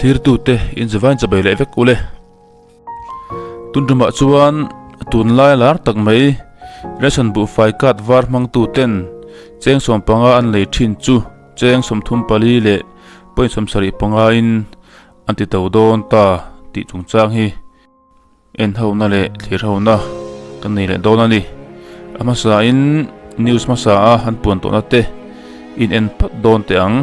Thlirtute in zavain chabai leh vek ule. Tun tumah chuan tunlai lar tak mai ration buhfai card var hmangtu ten cheng 15 an lei thin chu cheng 34 leh point 75 in an ti to dawn ta tih chungchang hi en hona leh thlir hona kan nei leh dawn a ni. A hmasa in news hmasa a an puan tawhna te in en phawt dawn teh ang.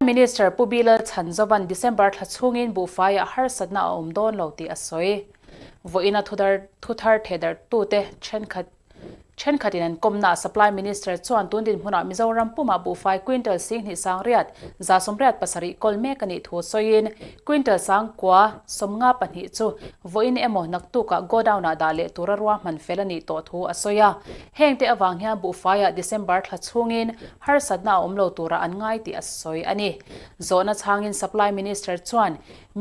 Minister Pu Bilal Chhanzovan December thla chhungin buhfaiah harsatna a awm dawn lo tih a sawi. Vawiina thuthar thehdarhtute thenkhat thenkhatin an kawmnaah Supply Minister chuan tun dinhmunah Mizoram pumah buhfai quintal 10,000 187 kawl mek a nih thu sawiin quintal 9,000 52 chu vawiin emaw naktukah godown-ah dah leh tura ruahman fel a nih tawh thu a sawi a. Hengte avang hian buhfaiah December thla chhungin harsatna a awm lo tura an ngai tih a sawi a ni. Zawhna chhangin Supply Minister chuan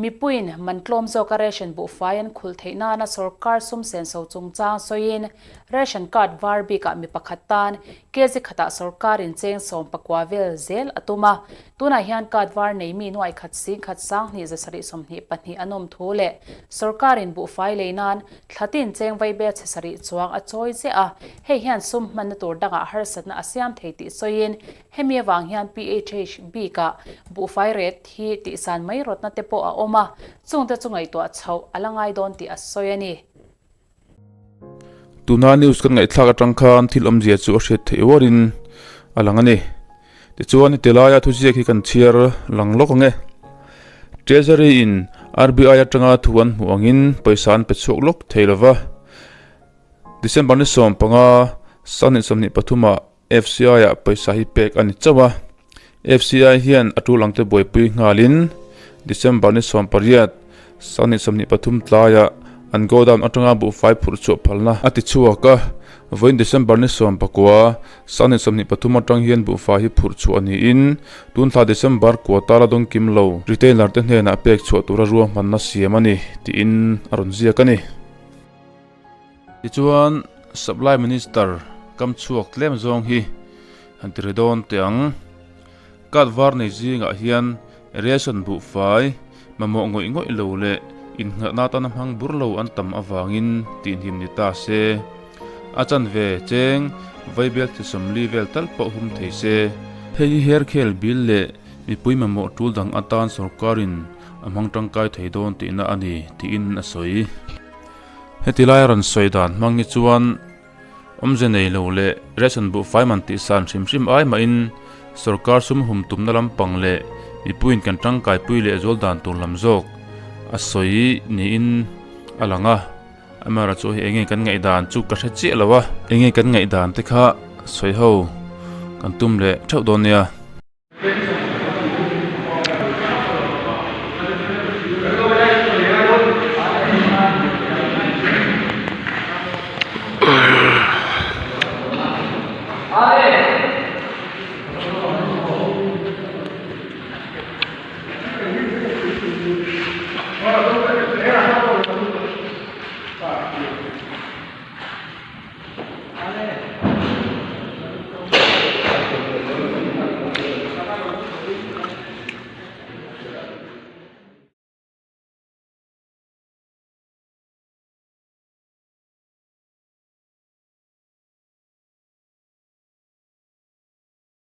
mipuiin man tlawm zawka ration buhfai an khulh theih nana sorkar sum senso chungchang sawiin ration card var bikah mi pakhat tan kg khatah sorkarin cheng 19 vel zel a tum a. Tunah hian card var nei mi nuai khat sing khat sang hnih zasarih 22 an awm thu leh sorkarin buhfai lei nan Thlatin cheng vaibel chhe sarih chuang a chawi ziah a, hei hian sum hmanna tur dangah harsatna a siam thei tih sawiin hemi avang hian PHH bikah buhfai ret hi tihsan mai rawtna te pawh a awm a, chungte chu ngaihtuah chhoh a la ngai dawn tih a sawi a ni. Tuna news kan ngaihthlak atang khan thil awmzia chu a hriat theih uarin a lang a ni. Tichuan heti laia thuziak hi kan chhiar lang lawk ang e. Treasury in RBI atanga thu an hmuh angin pawisa an pe chhuak lawk thei lova. December ni 15, 2023 ah FCI ah pawisa hi pek a ni chauh a. FCI hian a tul angte buaipui nghalin December ni 18, 2023 tlaiah an godown atanga buhfai phurh chhuah phalna a ti chhuak a. Vawiin December ni 19, 2023 atang hian buhfai hi phurh chhuah niin tun thla December quarter a dawng kim lo retailer te hnenah pek chhuah tura ruahmanna siam a ni tiin a rawn ziak a ni. Tichuan Supply Minister kam chhuak tlem zawng hi han ti ri dawn teh ang. Card var nei zingah hian ration buhfai mamawh ngawih ngawih lo leh innghatna atana hmang bur lo an tam avangin tihhnim ni ta se. A chanve cheng vaibel thi 40 vel tal pawh hum thei se. Hei hi herkhel bil leh mipui mamawh tul dang atan sorkarin a hmang tangkai thei dawn tihna a ni tiin a sawi. Heti lai a rawn sawi dan hmang hi chuan Awmze nei lo leh ration buhfai man tih san hrim hrim ai mahin sorkar sum hum tumna lampang leh mipuiin kan tangkaipui leh zual dan tur lam zawk a sawi niin a lang a. Amaherawhchu chu hei enge kan ngaihdan chu ka hre chiah lo a, enge kan ngaihdan te kha sawi ho kan tum leh theuh dawn nia.